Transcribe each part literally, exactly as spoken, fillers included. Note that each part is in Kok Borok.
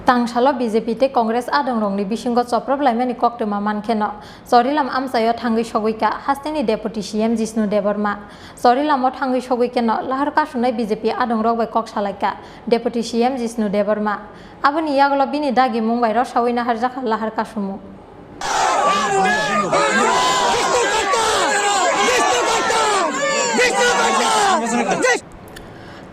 Tangsalo B J P tei Congress adongrokni bisingo choprop laimani koktwma mankheno, Chorilam amchaio thangwi sogwi kha hasteni Deputy C M Jishnu Debbarma. Chorilamo thangwi sogwi kheno lahar kasunai B J P adongrok bai kok salai kha Deputy C M Jishnu Debbarma. Aboni yagulo bini dagimung bai rosaui naharjakha lahar kasumung.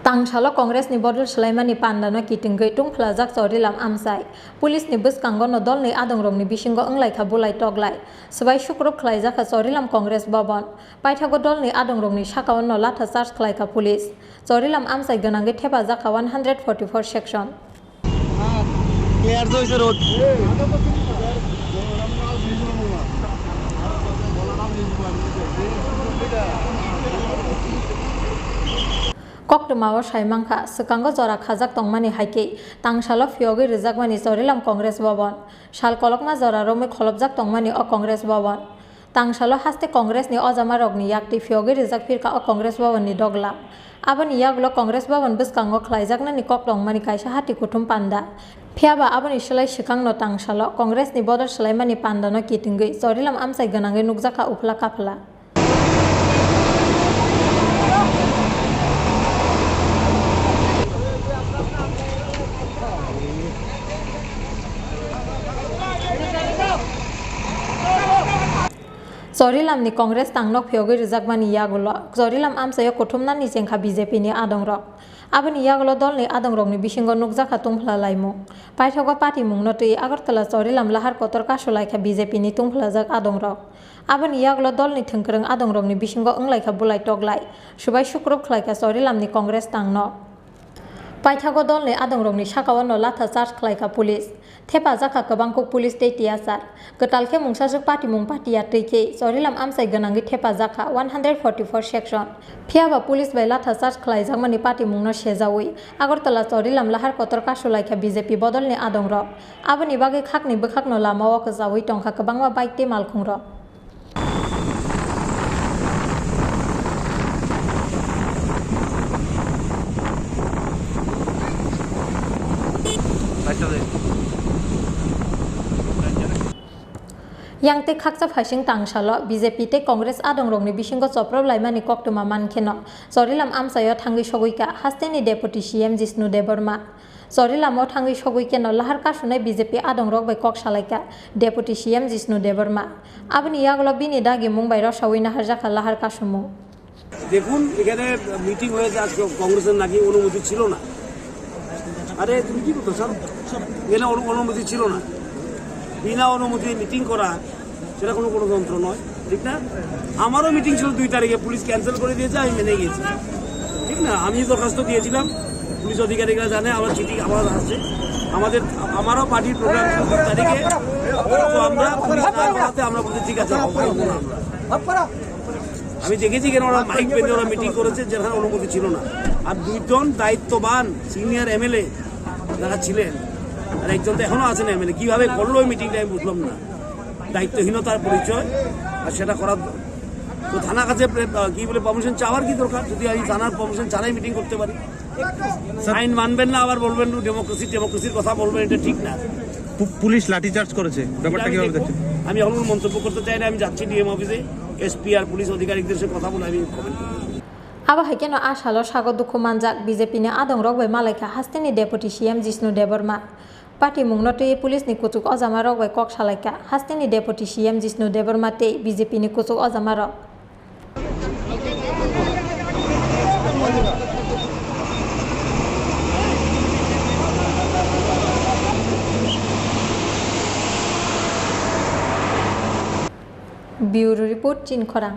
Tangsalo Congress ni bodol swlaimani pandano kitingwi tungphlajak Chorilam amchai. Police ni bwskango no dolni adongrokni bisingo wnglaikha bulai toklai. Swbai sukrup khlaijakha Chorilam Congress Bhavan. Paithago dolni adongrokni sakao no latha charge khlaikha police. Chorilam amchai gwnangwi thepajakha one hundred forty-four section. Clear to hoise road. Koktwmao sai mankha, swkango jora khajak tongmani hai khe, tangsalo phiyogwi rwjakmani Chorilam Congress Bhavan. Sal kolokma jora romwi kholopjak tongmani o Congress Bhavan. Tangsalo haste Congress ni ojamarokni yaktwi phiyogwi rijak phirkha o Congress Bhavan ni doglam. Aboni yagulo Congress Bhavan bwskango khlaijaknani kok tongmani kaisa hati kuthum panda. Phiyaba aboni swlai swkangno tangsalo Congress ni bodol swlaimani pandano kitingwi Chorilam amchai gwnangwi nukjakha uphla kaphla. Chorilamni Congress tangnok phiyogwi rwjakmani yagulo Chorilam amchaio kuthumnani chengkha B J P ni adongrok. Aboni yagulo dolni adongrokni bisingo nukjakha tungphla laimung. Paithago patimungno twi Agartala Chorilam lahar kotor kasulaikha B J P ni tungphlajak adongrok. Aboni yagulo dolni thwngkwrwng adongrokni bisingo wnglaikha bulai toklai. Swbai sukrup khlaikha Chorilamni Congress tangnok. Paithago dolni adongrokni sakao no latha charge khlaikha police. Thepajakha kwbangkuk police tei tiyachar. Kwtal khe mungsaswk patimung patiya twi khe Chorilam amchai gwnangwi thepajakha one hundred forty-four section. Phiyaba police bai latha charge khlaijakmani patimungno sejaui Agartala Chorilam lahar kotor kasulaikha B J P bodolni adongrok. Aboni bagwi khakni bwkhakno lamao kwchaui tongkha kwbangma bike tei malkhungrok. Yang tei khaksa phaising tangsalo B J P tei Congress adongrokni bisingo choprop laimani koktwma mankheno Chorilam amchaio thangwi sogwi kha hasteni Deputy C M Jishnu Debbarma. Chorilamo thangwi sogwi keno lahar kasunai B J P adongrok bai kok salaikha Deputy C M Jishnu Debbarma. Aboni yagulo bini dagimung bai rosaui naharjakha lahar kasumung. দেখুন, এখানে মিটিং হয়েছে, আজকে কংগ্রেসের নাকি অনুমতি ছিল না। আরে, তুমি কি করছো, স্যার? এখানে অনু-, অনুমতি ছিল না। বিনা অনুমতি মিটিং করা, সেটা কোনো গণতন্ত্র নয়, ঠিক না? আমারও মিটিং ছিল দুই তারিখে, পুলিশ ক্যান্সেল করে দিয়েছে, আমি মেনে গেছি, ঠিক না? আমি দরখাস্ত দিয়েছিলাম, পুলিশ আধিকারিকরা জানে, আমার চিঠি আমার আসছে, আমাদের, আমারও পার্টির প্রোগ্রাম ছিল দুই তারিখে, তো আমরা পুলিশ না করাতে আমরা বলছি, "ঠিক আছে, হবে না আমরা।" আমি দেখেছি কেন ওরা মাইক বেঁধে ওরা মিটিং করেছে, যেখানে অনুমতি ছিল না। আর দুইজন দায়িত্ববান সিনিয়র এমএলএ যারা ছিলেন, আর একজন তো এখনো আছেন এমএলএ, কিভাবে করলো ওই মিটিংটা আমি বুঝলাম না। দায়িত্বহীনতার পরিচয়, আর সেটা করার তো থানার কাছে প্রে-, আহ, কি বলে, পারমিশন চাওয়ার কি দরকার? যদি আমি থানার পারমিশন ছাড়াই মিটিং করতে পারি। স্যার, আইন মানবেন না, আবার বলবেন ডেমোক্রেসি, ডেমোক্রেসির কথা বলবেন, এটা ঠিক না। পু-, পুলিশ লাঠিচার্জ করেছে, ব্যাপারটা আমি কিভাবে দেখুন, দেখছেন? আমি এখন কোনো মন্তব্য করতে চাই না, আমি যাচ্ছি ডিএম অফিসে, এসপি আর পুলিশ আধিকারিকদের সাথে কথা বলে আমি কমেন্ট করবো। Abo hai kheno a salo sago dukhu manjak B J P ni adongrok bai malaikha hasteni Deputy C M Jishnu Debbarma. Patimungno twi police ni kuchuk ojamarok bai kok salaikha hasteni Deputy C M Jishnu Debbarma tei B J P ni kuchuk ojamarok. Bureau Report, Chinkhorang.